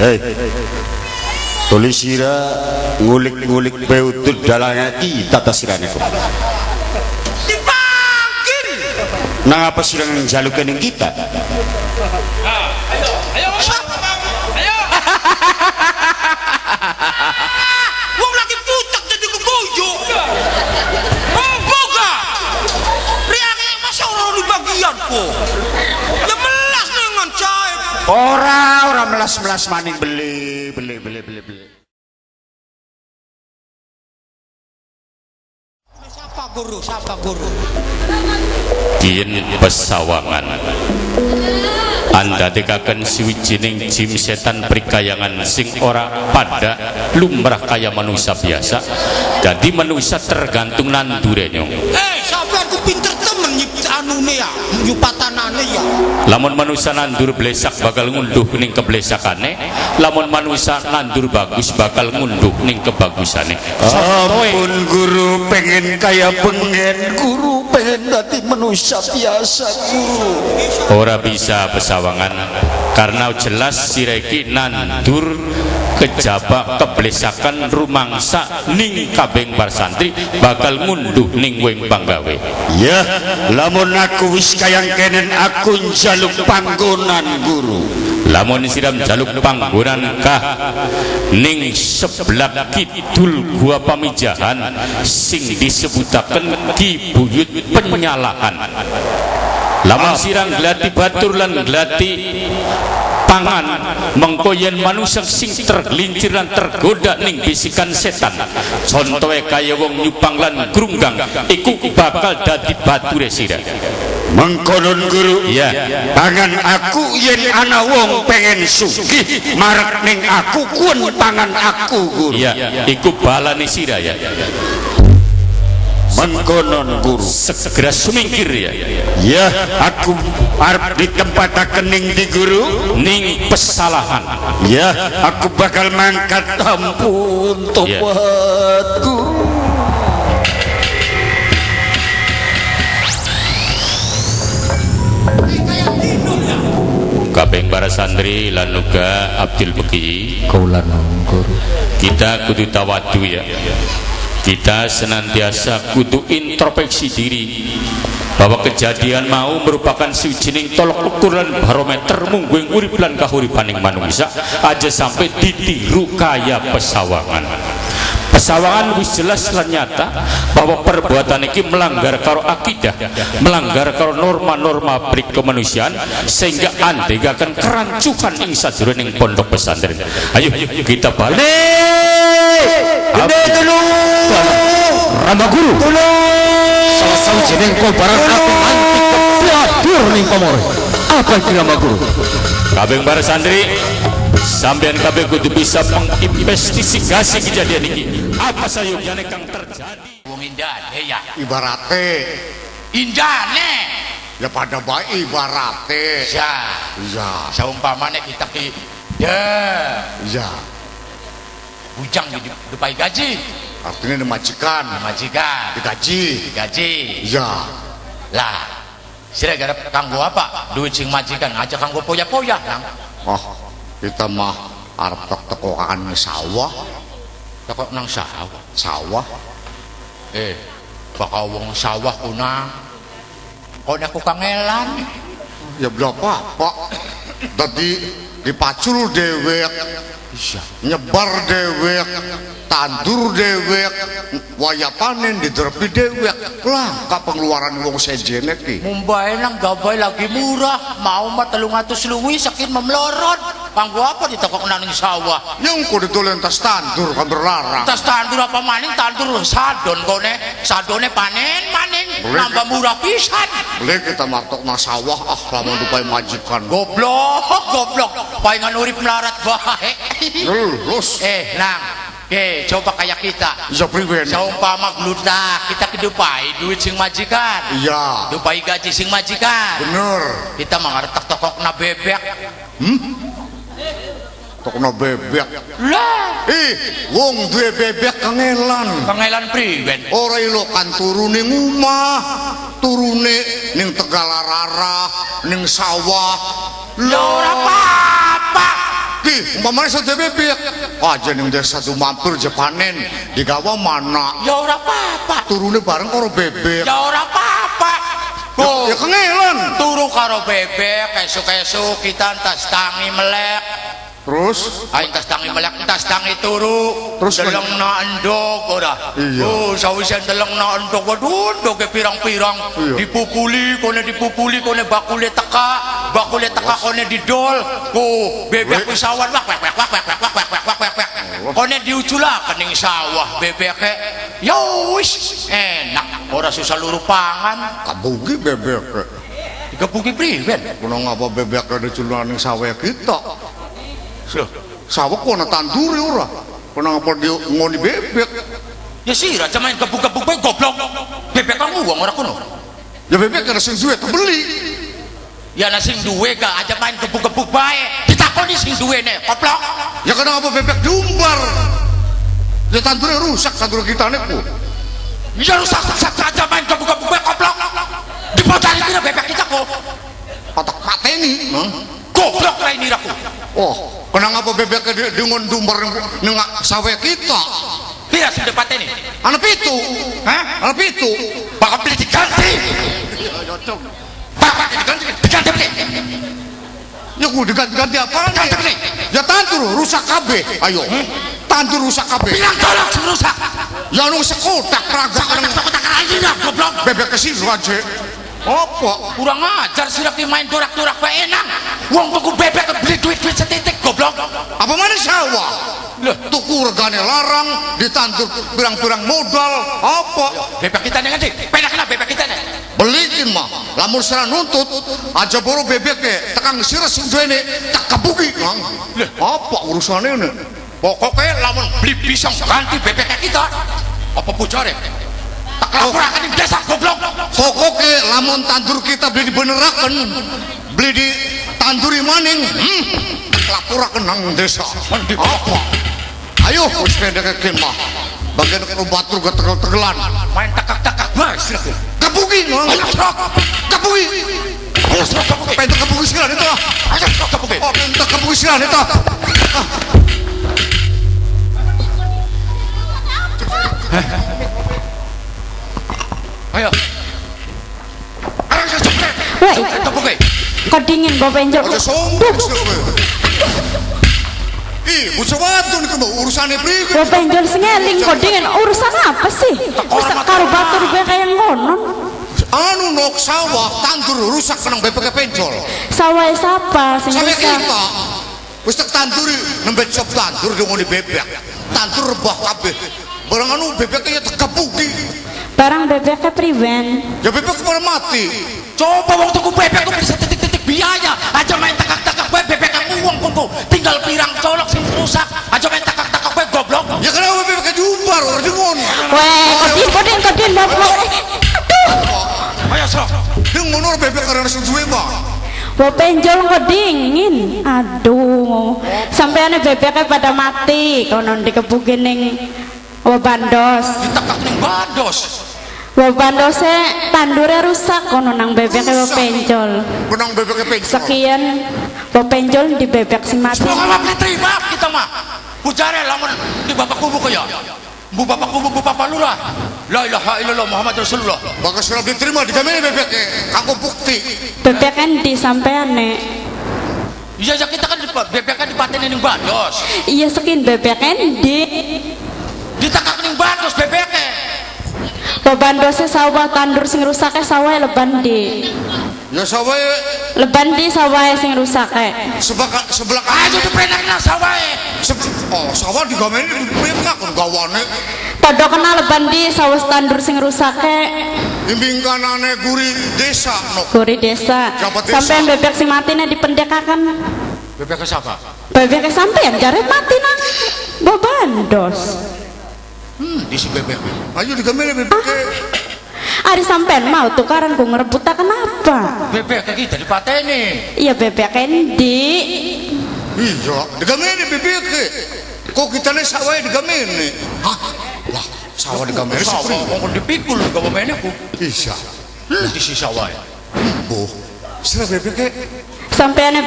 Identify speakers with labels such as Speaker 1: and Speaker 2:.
Speaker 1: Hei. Tulis sira ngulik-ngulik peutut dalangnya kita tasirane kok.
Speaker 2: Dipanggil.
Speaker 1: Nang apa sira njaluk ning kita?
Speaker 2: Ayo, ayo, ayo. Wong lagi putek jadi kegoyo. Boga. Riake masa ora di bagianku. Ya melas dengan cair.
Speaker 1: Ora melas-melas maning beli beli beli beli beli.
Speaker 2: Siapa guru? Siapa guru?
Speaker 3: Yen pesawangan andadekaken siwijining jim setan prikayangan sing ora pada lumrah kaya manusia biasa. Dadi manusia tergantung nandure nyong.
Speaker 2: Sampean ku pinter temen anune ya, nyupatanane ya.
Speaker 3: Lamun manusia nandur blesak bakal ngunduh ning keblesakane, lamun manusia nandur bagus bakal ngunduh ning kebagusane.
Speaker 1: Ampun guru, pengen kaya pengen guru, pengen dadi manusia biasa guru.
Speaker 3: Ora bisa pesawangan karena jelas sireki nandur kejaba keblesakan rumangsa ning kabeng par santri bakal ngunduh ning wing panggawe.
Speaker 1: Ya, lamun aku wis kayang kenen aku njaluk panggonan guru.
Speaker 3: Lamun siram jaluk panggonan kah ning sebelah kidul gua Pamijahan sing disebutaken Ki Buyut Penyalahan. Lamun sirang glati batur lan glati pangan mengko yen manusia sing tergelincir lan tergoda ning bisikan setan contohe kaya wong nyupang lan grunggang iku bakal dadi bature sira.
Speaker 1: Mengkonon guru,
Speaker 3: iya
Speaker 1: pangan aku yen ana wong pengen sugih marek ning aku kun pangan aku guru.
Speaker 3: Iya iku balane sira ya.
Speaker 1: Mengkonon guru,
Speaker 3: segera sumingkir ya.
Speaker 1: Ya, aku arep ditempataken ning di guru
Speaker 3: ning pesalahan.
Speaker 1: Ya, aku bakal mangkat ampun tobat guru.
Speaker 3: Kabeh para santri lan uga Abdul Beki
Speaker 4: kula guru.
Speaker 3: Kita kudu tawadu ya. Kita senantiasa kudu introspeksi diri bahwa kejadian mau merupakan suwijining tolok ukur lan barometer mungguing urip lan kahuripaning manungsa aja sampai ditiru kaya pesawangan. Pesawangan wis jelas lan nyata bahwa perbuatan iki melanggar karo akidah, melanggar karo norma-norma prikemanusiaan sehingga andegaken kerancukan ing sajroning pondok pesantren. Ayo kita balik.
Speaker 1: Gede dulu.
Speaker 4: Rama guru. Salah sawijining kobaran api anti kepladur ning pamore. Apa iki Rama guru?
Speaker 3: Kabeh para santri sampean kabeh kudu bisa menginvestigasi kejadian iki. Apa sayogyane kang terjadi?
Speaker 2: Wong indane ya.
Speaker 5: Ibarate.
Speaker 2: Indane.
Speaker 5: Ya pada bae ibarate.
Speaker 2: Ya.
Speaker 5: Iya.
Speaker 2: Saumpamane kita ki ya.
Speaker 5: Iya.
Speaker 2: Bujang di depai gaji.
Speaker 5: Artinya majikan.
Speaker 2: Majikan.
Speaker 5: Digaji.
Speaker 2: Digaji.
Speaker 5: Iya.
Speaker 2: Lah, sira garap kanggo apa? Duit sing majikan aja kanggo poya-poya, Nang.
Speaker 5: Oh, kita mah arep tek-tekokan sawah.
Speaker 2: Tekok nang sawah.
Speaker 5: Sawah.
Speaker 2: Bakal wong sawah kuna. Kok nek kangelan?
Speaker 5: Ya berapa, Pak? Dadi dipacul dewek. Nyebar dewek, tandur dewek, waya panen didrepi dewek. Lah, pengeluaran wong sejene ki.
Speaker 2: Mumbai nang gawe lagi murah, mau mah 300 luwih saking memlorot. Kanggo apa ditekok nang sawah?
Speaker 5: Yang kudu dolen tas tandur kan berlarang.
Speaker 2: Tas tandur apa maning tandur sadon kone, sadone panen maning nambah murah pisan.
Speaker 5: Beli kita martok nang sawah ah lamun dupai majikan.
Speaker 2: Goblok, goblok. Palingan urip melarat bae.
Speaker 5: Lulus.
Speaker 2: Nang, oke, coba kayak kita.
Speaker 5: Iya, priwen.
Speaker 2: Saumpama gludak, kita kedupai duit sing majikan.
Speaker 5: Iya.
Speaker 2: Dupai gaji sing majikan.
Speaker 5: Bener.
Speaker 2: Kita mah ngarep tokokna bebek.
Speaker 5: Tokna bebek.
Speaker 2: Lah,
Speaker 5: wong duwe bebek kangelan.
Speaker 2: Kangelan priwen?
Speaker 5: Ora ilokan turu ning omah, turune ning Tegalarara, ning sawah.
Speaker 2: Lho ora apa-apa.
Speaker 5: Ki Umpamane sate bebek. Aja ning desa tuh mampir je panen, digawa mana?
Speaker 2: Ya ora apa-apa.
Speaker 5: Turune bareng karo bebek.
Speaker 2: Ya ora apa-apa.
Speaker 5: Oh, ya kengelan.
Speaker 2: Turu karo bebek, esuk-esuk kita entas tangi melek.
Speaker 5: Terus
Speaker 2: aing tas tangi melek, tas tangi turu.
Speaker 5: Terus
Speaker 2: deleng na endog ora.
Speaker 5: Iya.
Speaker 2: Oh, sawise deleng na endog, waduh, endoge pirang-pirang. Dipupuli, kone dipupuli, kone bakule teka kone didol. Oh, bebek wis sawan wak wak wak wak wak wak wak wak wak wak. Kone diuculaken ning sawah bebeke. Ya wis, enak, ora susah luru pangan.
Speaker 5: Kabugi bebeke.
Speaker 2: Dikebuki priwen?
Speaker 5: Kono ngapa bebeke diculan ning sawah kita? Sawah kok ana tandure ora? Kono ngapa di ngoni bebek?
Speaker 2: Ya sira aja main gebuk-gebuk bae goblok. Bebek kamu wong ora kono.
Speaker 5: Ya bebek ana sing duwe beli.
Speaker 2: Ya ana sing duwe gak aja main gebuk-gebuk bae. Ditakoni sing duwene, goblok.
Speaker 5: Ya kenapa bebek diumbar? Ya tandure rusak tandur kitane ku.
Speaker 2: Ya rusak-rusak aja main gebuk-gebuk bae goblok. Dipotari pira bebek kita kok.
Speaker 5: Patok pateni.
Speaker 2: Goblok raine aku.
Speaker 5: Oh, kenapa bebek dengon dumbar ning sawah kita?
Speaker 2: Pira sing dipateni?
Speaker 5: Ana pitu.
Speaker 2: Hah?
Speaker 5: Ana pitu.
Speaker 2: Bakal beli diganti. Bakal diganti, diganti beli.
Speaker 5: Ya kudu diganti-ganti apaan?
Speaker 2: Ganti beli.
Speaker 5: Ya tandur rusak kabeh. Ayo. Tandur rusak kabeh.
Speaker 2: Pirang golok sing rusak?
Speaker 5: Ya nung sekotak raga
Speaker 2: sekotak raine goblok.
Speaker 5: Bebek kesir aja. Apa?
Speaker 2: Kurang ajar sira ki main dorak-dorak bae enang. Wong tuku bebek beli duit-duit setitik goblok.
Speaker 5: Apa mana sawah?
Speaker 2: Loh,
Speaker 5: tuku regane larang, ditandur pirang-pirang modal, apa?
Speaker 2: Bebek kita ning ngendi? Penak kena bebek kita nih.
Speaker 5: Belikin mah, lamun sira nuntut aja boro bebeke tekang sira sing duwene tak kebuki, Kang.
Speaker 2: Loh,
Speaker 5: apa urusane ngene?
Speaker 2: Pokoke lamun beli pisang ganti bebek kita. Apa bojore? Laporaken ning desa goblok.
Speaker 5: Pokoke lamun tandur kita beli dibeneraken, beli ditanduri maning, laporaken nang desa. Apa? Ayo wis pendeke mah. Bagian karo batur tegel-tegelan.
Speaker 2: Main tekak-tekak bae sira.
Speaker 5: Kebuki,
Speaker 2: Ayo srok.
Speaker 5: Kebuki.
Speaker 2: Ayo srok kebuki.
Speaker 5: Pengen kebuki sira itu.
Speaker 2: Ayo srok kebuki.
Speaker 5: Oh, pengen kebuki sira itu.
Speaker 2: Ayo. Ayo cepet.
Speaker 6: Kok dingin bawa penjol.
Speaker 5: Aja sombong kowe. Ih, bocah wadon iku urusane priwe?
Speaker 6: Bawa penjol sing eling kok dingin urusan apa sih? Wis karo batur gue kaya ngono.
Speaker 5: Anu nok sawah tandur rusak kenang bebeke penjol.
Speaker 6: Sawah sapa sing
Speaker 5: rusak?
Speaker 6: Kita.
Speaker 5: Wis tak tanduri nembe cop tandur ngene bebek. Tandur rebah kabeh. Barang anu bebeke ya tekebuki.
Speaker 6: Barang bebeknya priwen?
Speaker 5: Ya bebek pada mati.
Speaker 2: Coba wong tuku bebek ku bisa titik-titik biaya. Aja main tekak-tekak bae bebek aku wong kongko. Tinggal pirang colok sing rusak. Aja main tekak-tekak bae goblok.
Speaker 5: Ya kenapa bebeknya diumbar ora dengon?
Speaker 6: Weh, kodin kodin goblok. Aduh.
Speaker 2: Ayo srok.
Speaker 5: Dengon ora bebek karena sing duwe mah.
Speaker 6: Wo penjol kok dingin. Aduh. Sampeane bebeknya pada mati kono dikebukin ning wo bandos.
Speaker 2: Ditekak ning bandos.
Speaker 6: Wo bandose tandure rusak kono nang bebeke wo penjol.
Speaker 5: Nang bebeke penjol.
Speaker 6: Sekian wo penjol di bebek sing mati.
Speaker 2: Semoga mah diterima kita mah. Bujare lamun di bapak kubu kaya. Bu bapak kubu bu bapak lurah. La ilaha illallah Muhammad Rasulullah.
Speaker 5: Bakal sudah diterima digamene bebeke kanggo bukti.
Speaker 6: Bebek kan di sampeane.
Speaker 2: Iya ya kita kan bebek kan dipateni ning bandos.
Speaker 6: Iya sekin bebek kan di
Speaker 2: ditekak ning bandos bebeke.
Speaker 6: Bandose sawah tandur sing rusake sawah leban di.
Speaker 5: Ya sawah
Speaker 6: leban di sawah sing rusake.
Speaker 5: Sebelah
Speaker 2: aja dipenakna sawah.
Speaker 5: Oh, sawah digamene dipenak kon gawane.
Speaker 6: Padha kena leban di sawah tandur sing rusake.
Speaker 5: Imbing kanane guri desa no.
Speaker 6: Guri desa. Sampean bebek sing matine dipendekakan.
Speaker 2: Bebek sapa?
Speaker 6: Bebek sampean jare mati nang bandos.
Speaker 2: Di si bebek.
Speaker 5: Ayo digamene bebek.
Speaker 6: Ari sampean mau tukaran ku ngerebut kenapa?
Speaker 2: Bebek iki dipateni.
Speaker 6: Iya bebek endi?
Speaker 5: Iya, digamene bebek. Kok kitane sawah digamene? Hah? Lah, sawah digamene
Speaker 2: sawah kok dipikul digamene ku.
Speaker 5: Iya.
Speaker 2: Di si sawah.
Speaker 5: Mbuh. Sira bebek
Speaker 6: sampeane